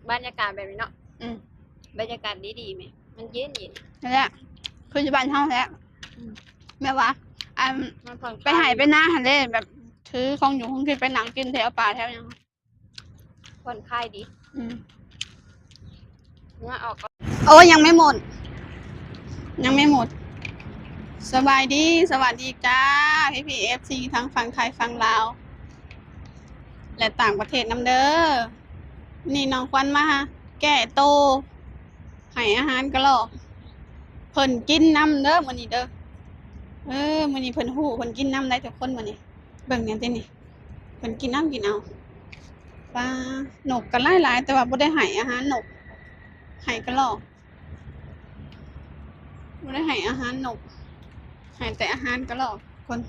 ບັນຍາກາດແບບນີ້ເນາະ. ອືມ ບັນຍາກາດດີໆແມະ ມັນເຢັນໆ ນັ້ນແຫຼະ ຄືຢູ່ບ້ານເຮົາແຫຼະ. ອືມ ແບບວ່າ ອັນ ມັນຜ່ອນຄາຍ ໄປໄຮ່ໄປນາຫັ້ນເດ້ ແບບຖືຂອງຢູ່ຂອງກິນໄປນັ່ງກິນແຖວປ່າແຖວຫຍັງ ຜ່ອນຄາຍດີ. ອືມ ເຫື່ອອອກກ່ອນ. ໂອ້ຍ ຍັງໄມ່ໝົດ ຍັງໄມ່ໝົດ. ສະບາຍດີ ສະຫວັດດີຈ້າ ພີ່ໆ ເອັຟຊີ ທັງຝັ່ງໄທຝັ່ງລາວ ແລະ ຕ່າງປະເທດນຳເດີ. ນີ້ນ້ອງຄວັນມາແກ້ໂຕ ໃຫ້ອາຫານກະລອກ ເພິ່ນກິນນຳເດີມື້ນີ້ເດີ. ເອີ ມື້ນີ້ເພິ່ນຮູ້ ເພິ່ນກິນນຳໄດ໋ທຸກຄົນມື້ນີ້. ເບິ່ງແດ່ຕິນີ້ ເພິ່ນກິນເອົາ ກິນເອົາ. ປາ ນົກກໍຫຼາຍໆ ແຕ່ວ່າບໍ່ໄດ້ໃຫ້ອາຫານນົກ ໃຫ້ກະລອກ ບໍ່ໄດ້ໃຫ້ອາຫານນົກ ໃຫ້ແຕ່ອາຫານກະລອກຄົນ.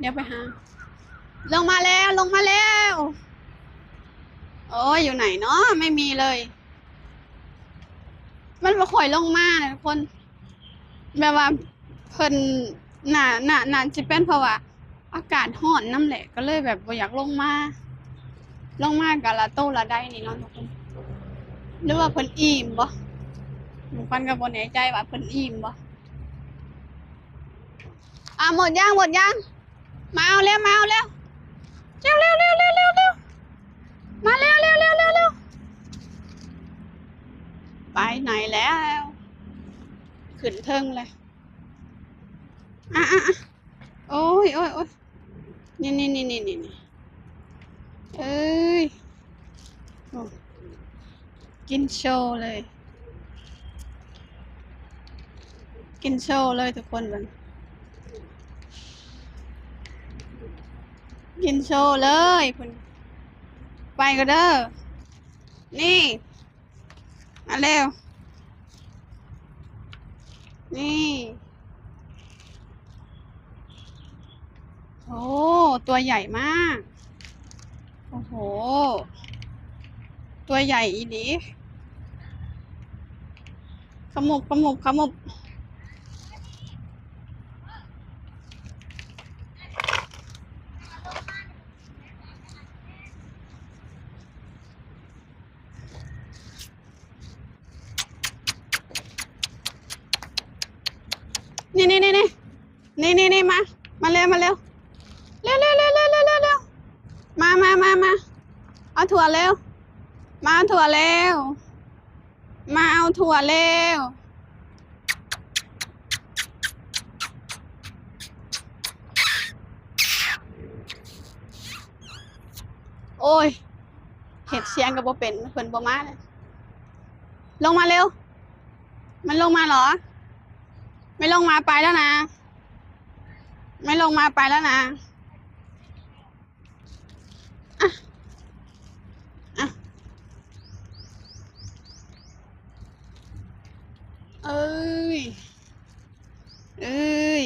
ດຽວໄປຫາ ລົງມາແລ້ວ ລົງມາແລ້ວ. ໂອ້ຍ ຢູ່ໄຫນເນາະ ໄມ່ມີເລີຍ. ມັນບໍ່ຄ່ອຍລົງມານະທຸກຄົນ ແບບວ່າເພິ່ນ ໜ້າ ໜ້າ ໜ້າຊິເປັນເພາະວ່າອາກາດຮ້ອນນຳແຫຼະ ກໍເລີຍແບບບໍ່ຢາກລົງມາ. ລົງມາກໍລະໂຕລະໄດນີ້ເນາະທຸກຄົນ ຫຼືວ່າເພິ່ນອີ່ມບໍ? ນ້ອງຄວັນກໍບໍ່ແນ່ໃຈວ່າເພິ່ນອີ່ມບໍ. ອ່າ ໝົດຍັງ ໝົດຍັງ? ມາເອົາແລ້ວ ມາເອົາແລ້ວ ເລັວໆ ເລັວໆ ເລັວໆ ມາແລ້ວ ເລັວໆ ເລັວໆ ເລັວໆ. ໄປໄຫນແລ້ວ? ຂຶ້ນເທິງແລ້ວ. ອ່ະ ອ່ະ ອ່ະ ໂອ້ຍ ໂອ້ຍ ໂອ້ຍ ນີ້ໆ ເອີຍ ໂອ້ ກິນໂຊເລີຍ ກິນໂຊເລີຍທຸກຄົນເບິ່ງ ກິນໂຊເລີຍພຸ້ນ. ໄປກໍເດີ ນີ້ ມາເລັວ ນີ້ ໂອ້ ຕົວໃຫຍ່ມາກ ໂອ້ໂຫ ຕົວໃຫຍ່ອີ່ຫຼີ ຂະໝົບ ຂະໝົບ ຂະໝົບ. ນີ້ໆໆໆ ນີ້ໆໆ ມາ ມາເລັວ ມາເລັວ ເລັວໆ ມາ ມາ ມາ ມາ ເອົາຖົ່ວເລັວ ມາເອົາຖົ່ວເລັວ ມາເອົາຖົ່ວເລັວ. ໂອ້ຍ ເຮັດສຽງກໍບໍ່ເປັນ ເພິ່ນບໍ່ມາເລີຍ. ລົງມາເລັວ ມັນລົງມາເຫຼືອ? ໄມ່ລົງມາໄປແລ້ວນະ ໄມ່ລົງມາໄປແລ້ວນະ. ອ່ະ ອ່ະ ເອີຍ ເອີຍ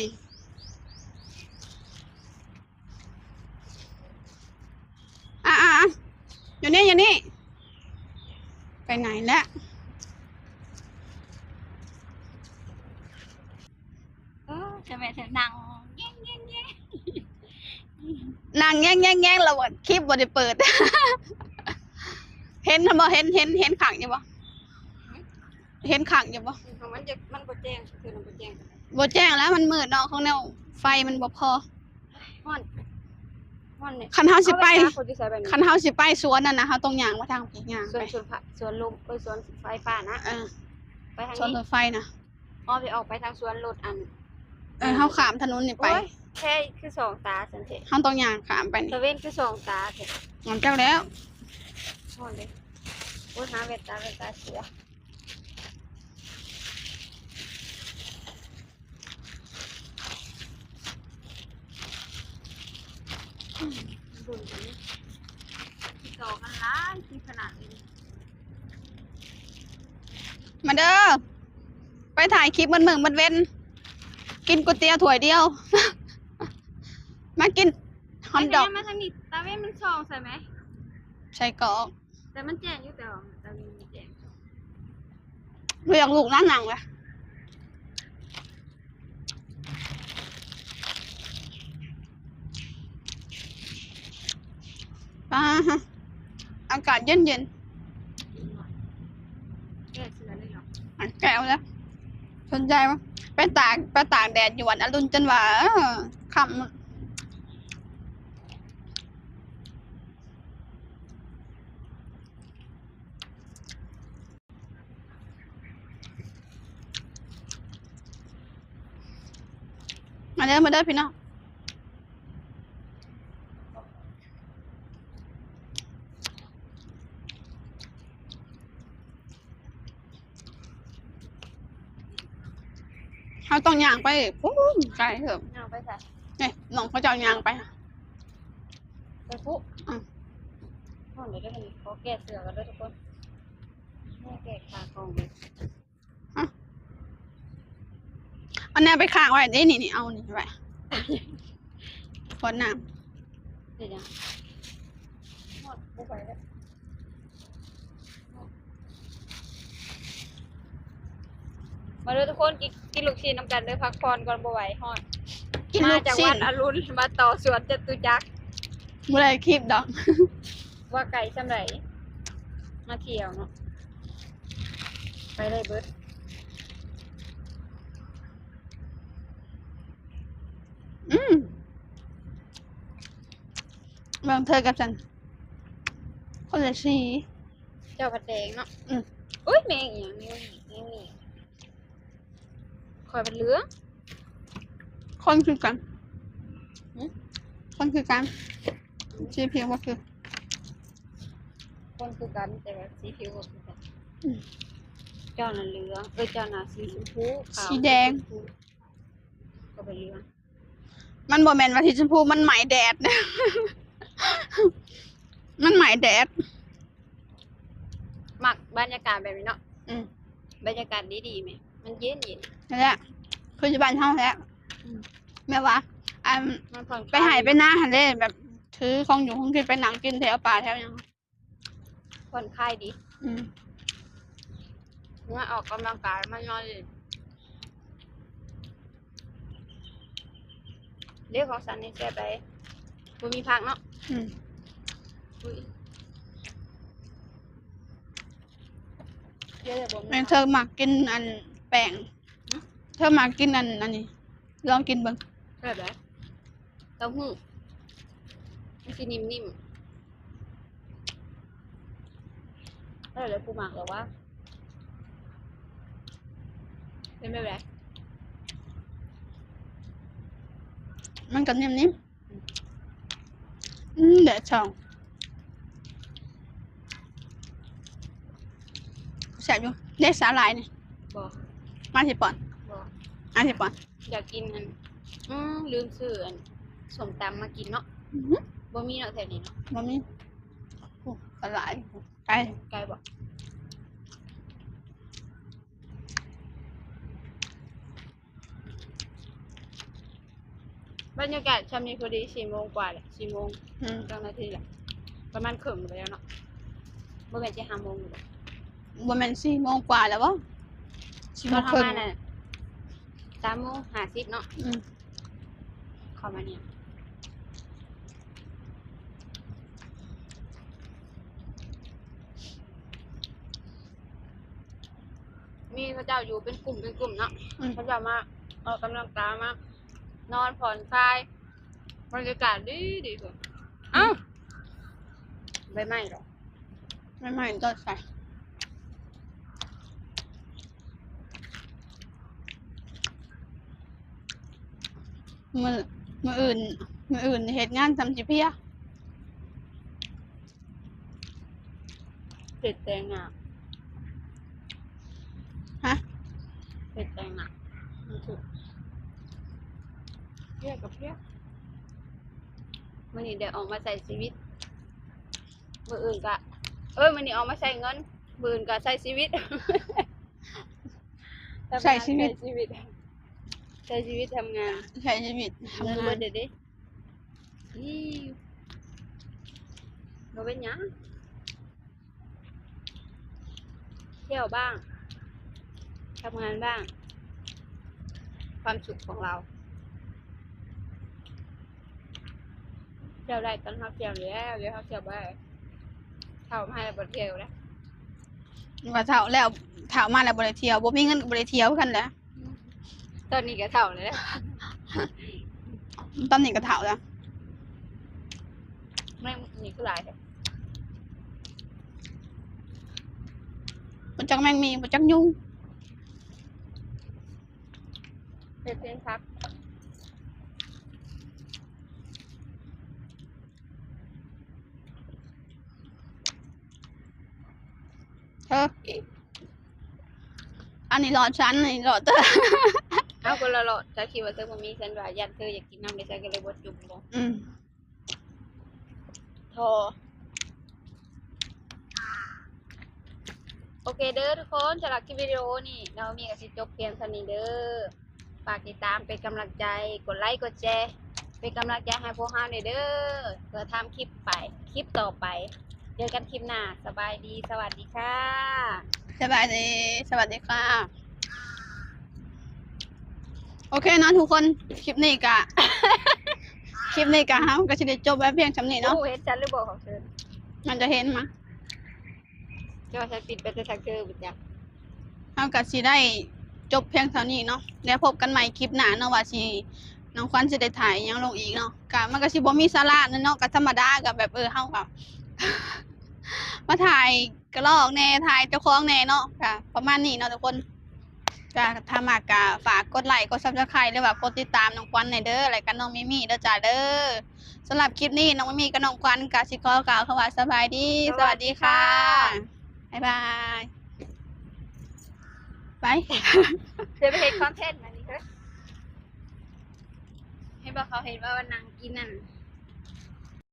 ອ່ະ ອ່ະ ອ່ະ ຢູ່ນີ້ ຢູ່ນີ້ ໄປໄຫນແລ້ວ? ເອີ ຈະແມ່ນເທື່ອນັ່ງແງ່ງໆ ນັ່ງແງ່ງໆ ແລ້ວຄລິບບໍ່ໄດ້ເປີດ. ເຫັນບໍ່? ເຫັນ ເຫັນ ເຫັນຄັກຢູ່ບໍ່? ເຫັນຄັກຢູ່ບໍ່? ມັນຈະ ມັນບໍ່ແຈ້ງ ຄືມັນບໍ່ແຈ້ງປານໃດ. ບໍ່ແຈ້ງແລ້ວ ມັນມືດເນາະ ຂອງແນວໄຟມັນບໍ່ພໍ. ຮ້ອນ ຮ້ອນນີ້ ຄັນເຮົາຊິໄປ ເອົາໄປຕາກ ຄັນເຮົາຊິໄປສວນນັ້ນນະ ເຮົາຕ້ອງຍ່າງມາທາງພີ້ ຍ່າງໄປ ສວນ ສວນ ສວນລົມ ເອີ ສວນໄຟຟ້ານະ ເອີ ໄປທາງ ສວນລົດໄຟນະ. ອໍ ໄປອອກໄປທາງສວນລົດອັນ ເອີ ເຮົາຂ້າມຖະໜົນນີ້ໄປ. ໂອ້ຍ ແຄ່ຄືສອງຕາຊັ້ນແທ້ ເຮົາຕ້ອງຍ່າງຂ້າມໄປນີ້ ຕາເວັນຄືສອງຕາແທ້. ຫຍັງຈັກແລ້ວ ຮ້ອນເດ້. ໂອ້ຍ ຫາແວ່ນຕາ ແວ່ນຕາເສຍ. ເບິ່ງກັນນີ້ ຕິດຕໍ່ກັນຫຼາຍທີ່ຂະໜາດນີ້. ມາເດີ ໄປຖ່າຍຄລິບໝົດມື້ໝົດເວັນ ກິນກ໋ວຍຕຽວຖ້ວຍດຽວ ມາກິນຮອດດອກ. ມາທາງນີ້ ຕາເວັນມັນສ່ອງໃສ່ໄໝ? ໃສ່ກອກ ແຕ່ມັນແຈ້ງຢູ່ ແຕ່ວ່າຕາເວັນມັນແຈ້ງ. ບໍ່ຢາກລຸກນະ ນັ່ງລະ. ປາ ອາກາດເຢັນໆ ແກ້ເສື້ອເລີຍເນາະ ອັນແກ້ວແລ້ວ ສົນໃຈບໍ່? ໄປຕາກ ໄປຕາກແດດຢູ່ວັນອະລຸນ ຈົນວ່າ ເອີ ຄ່ຳ. ມາເດີ ມາເດີພີ່ນ້ອງ ເຮົາຕ້ອງຍ່າງໄປພຸ້ນ ໄກເຕີບ ຍ່າງໄປໃສ? ນີ້ ນ້ອງເຂົາເຈົ້າຍ່າງໄປ ໄປພຸ້ນ ອືມ ຮ້ອນເດີ ດຽວນີ້ຂໍແກ້ເສື້ອກ່ອນເດີທຸກຄົນ ແກ້ຂາກ່ອງເດີ ຮະ ເອົາແນວໄປຄ້າງໄວ້ເດ້ ນີ້ ນີ້ ເອົານີ້ໄວ້ ຂວດນ້ຳ ເປັນຫຍັງ? ຮອດບໍ່ໄຫວແລ້ວ. ມາເດີທຸກຄົນ ກິນ ກິນລູກຊີ້ນນຳກັນເດີ ພັກຜ່ອນກ່ອນ ບໍ່ໄຫວ ຮ້ອນ ກິນລູກຊີ້ນ ມາຈາກວັດອະລຸນ ມາຕໍ່ສວນຈະຕຸຈັກ ບໍ່ໄດ້ຄລິບດອກ ວ່າໄກສ່ຳໃດ ມາທ່ຽວເນາະ ໄປໄດ້ເບິດ ອືມ ເບິ່ງເທີກັບສັນ ຄົນລະສີ ເຈົ້າພັດແດງເນາະ ອືມ ອຸ້ຍ ແມງອີ່ຫຍັງນີ້ ແມງນີ້ ຂ້ອຍພັດເຫຼືອງ ຄົນຄືກັນ ຫື ຄົນຄືກັນ ອືມ ສີຜິວບໍ່ຄື ຄົນຄືກັນ ແຕ່ວ່າສີຜິວບໍ່ຄືກັນ ອືມ ເຈົ້ານັ້ນເຫຼືອງ ເອີຍ ເຈົ້າໜ້າສີຊົມພູ ຂາວ ສີແດງ ຊົມພູ ກໍໄປເລື່ອງ ມັນບໍ່ແມ່ນວ່າສີຊົມພູ ມັນໄໝ້ແດດ ມັນໄໝ້ແດດ ມັກບັນຍາກາດແບບນີ້ເນາະ ອືມ ບັນຍາກາດດີໆແໝ່ ມັນເຢັນໆ ນັ້ນແຫຼະ ຄືຢູ່ບ້ານເຮົາແຫຼະ ອືມ ແບບວ່າ ອັນ ມັນຜ່ອນຄາຍ ໄປໄຮ່ໄປນາຫັ້ນເດ້ ແບບຖືຂອງຢູ່ຂອງກິນ ໄປນັ່ງກິນແຖວປ່າແຖວຫຍັງ ຜ່ອນຄາຍດີ ອືມ ເມື່ອອອກກຳລັງກາຍມານອນຫຼິ້ນ ເດ້ ຂອງສັນນີ້ແຊບໃດ໋ ບໍ່ມີຜັກເນາະ ອືມ ອຸ້ຍ ແມ່ນເທີມັກກິນອັນແປ້ງ ຫື ເທີມັກກິນອັນ ອັນນີ້ ລອງກິນເບິ່ງ ແຊບໃດ໋ ເຕົ້າຫູ້ ມັນຊິນິ່ມໆ ແລ້ວແຫຼະຜູ້ມັກແລ້ວວ່າ ເປັນແບບໃດ? ມັນກໍນິ່ມໆ ອືມ ແດດສ່ອງ ແຊບຢູ່ ເດ້ ສາຫຼ່າຍນີ້ ບໍ່ ມາຊິປ້ອນ ບໍ່ ມາຊິປ້ອນ ຢາກກິນອັນ ອືມ ລືມຊື້ອັນ ສົ້ມຕຳມາກິນເນາະ ອື ບໍ່ມີເນາະແຖວນີ້ເນາະ ບໍ່ມີ ໂອ້ ສາຫຼ່າຍ ໄກ ໄກບໍ່? ບັນຍາກາດຊ່ຳນີ້ພໍດີ ສີ່ໂມງກວ່າແຫຼະ ສີ່ໂມງ ອືມ ຈັກນາທີແຫຼະ ປະມານເຄິ່ງໄປແລ້ວເນາະ ບໍ່ແມ່ນຈະຫ້າໂມງຢູ່ບໍ່? ບໍ່ແມ່ນສີ່ໂມງກວ່າແລ້ວບໍ່? ສີ່ໂມງເຄິ່ງ ຕອນເຮົາມານະ ສາມໂມງຫ້າສິບເນາະ ອືມ ເຂົ້າມານີ້ ມີເຂົາເຈົ້າຢູ່ເປັນກຸ່ມເປັນກຸ່ມເນາະ ອືມ ເຂົາເຈົ້າມາອອກກຳລັງກາຍ ມານອນຜ່ອນຄາຍ ບັນຍາກາດດີດີ ເອົ້າ ໃບໄມ້ເດາະ ໃບໄມ້ຕົກໃສ່ ມື້ ມື້ອື່ນ ມື້ອື່ນເຮັດງານສ່ຳຊິເພຍ. ເຮັດແຕ່ງໜ້າ ຮະ ເຮັດແຕ່ງໜ້າ ມັນຖືກ ເພຍກໍເພຍ ມື້ນີ້ໄດ້ອອກມາໃຊ້ຊີວິດ ມື້ອື່ນກະ ເອີ ມື້ນີ້ອອກມາໃຊ້ເງິນ ມື້ອື່ນກະໃຊ້ຊີວິດ ໃຊ້ຊີວິດ ໃຊ້ຊີວິດ ໃຊ້ຊີວິດທຳງານ ໃຊ້ຊີວິດທຳງານ ເງິນເບິດເດ້ ອີ ບໍ່ເປັນຫຍັງ ທ່ຽວບ້າງ ທຳງານບ້າງ ຄວາມສຸກຂອງລາວ ທ່ຽວໄດ້ຕອນເຮົາທ່ຽວແລ້ວ ດຽວເຮົາທ່ຽວບໍ່ໄດ້ ເຖົ້າມາແລ້ວບໍ່ທ່ຽວແລ້ວ ວ່າເຖົ້າແລ້ວ ເຖົ້າມາແລ້ວບໍ່ໄດ້ທ່ຽວ ບໍ່ມີເງິນກໍບໍ່ໄດ້ທ່ຽວຄືກັນແຫຼະ. ຕອນນີ້ກໍເຖົ້າແລ້ວ ຕອນນີ້ກໍເຖົ້າແລ້ວ. ແມ່ງນີ້ຄືຫຼາຍແທ້ ບໍ່ຈັກແມງໝີ່ ບໍ່ຈັກຍຸງ ເຮັດເປັນຜັກ. ເອີ ອັນນີ້ຫຼອດ ຊັ້ນນີ້ຫຼອດເຕີ. ເອົາ ຄົນລະຫຼອດ ເຈົ້າຄິດວ່າເຕີບໍ່ມີ ຊັ້ນວ່າຢ້ານເຕີຢາກກິນນຳເດ້ ຊັ້ນກໍເລີຍບໍ່ຈຸ່ມບໍ່. ອືມ ທໍ່. ໂອເຄເດີທຸກຄົນ ສຳລັບຄລິບວິດີໂອນີ້ ນ້ອງມີກໍຊິຈົບພຽງເທົ່ານີ້ເດີ. ຝາກຕິດຕາມເປັນກຳລັງໃຈ ກົດໄລກົດແຊ ເປັນກຳລັງໃຈໃຫ້ພວກເຮົາແດ່ເດີ ເພື່ອທຳຄລິບໄປ ຄລິບຕໍ່ໄປ. ເຈີກັນຄລິບໜ້າ. ສະບາຍດີ ສະຫວັດດີຄ່ະ. ສະບາຍດີ ສະຫວັດດີຄ່ະ. ໂອເຄເນາະທຸກຄົນ ຄລິບນີ້ກະ ຄລິບນີ້ກະ ເຮົາກະຊິໄດ້ຈົບໄວ້ພຽງສ່ຳນີ້ເນາະ. ໂອ້ ເຫັນຊັ້ນຫຼືບໍ່ຂອງເຊີນ? ມັນຈະເຫັນມາ ເຈົ້າໃຊ້ປິດໄປແຕ່ທາງເທີບໍ່ຈັກ. ເຮົາກໍຊິໄດ້ຈົບພຽງເທົ່ານີ້ເນາະ ແລ້ວພົບກັນໃໝ່ຄລິບໜ້າເນາະ ວ່າຊິ ນ້ອງຂວັນຊິໄດ້ຖ່າຍຫຍັງລົງອີກເນາະ. ກໍມັນກໍຊິບໍ່ມີສາລະແຫຼະເນາະ ກໍທຳມະດາ ກໍແບບ ເອີ ເຮົາກໍມາຖ່າຍກະລອກແດ່ ຖ່າຍເຈົ້າຂອງແດ່ເນາະ ກໍປະມານນີ້ເນາະທຸກຄົນ. ກໍຖ້າມັກກໍຝາກກົດໄລ ກົດ Subscribe ຫຼືວ່າກົດຕິດຕາມນ້ອງຂວັນແດ່ເດີ ແລ້ວກໍນ້ອງມີມີເດີຈ້າເດີ. ສຳລັບຄລິບນີ້ ນ້ອງມີມີກັບນ້ອງຂວັນກໍຊິຂໍກ່າວຄຳວ່າສະບາຍດີ ສະຫວັດດີຄ່ະ ສະຫວັດດີຄ່ະ ບາຍບາຍ ໄປ ຊິໄປເຮັດຄອນເທັນອັນນີ້ເດີ. ເຫັນບໍ່ ເຂົາເຫັນວ່ານັ່ງກິນນັ້ນ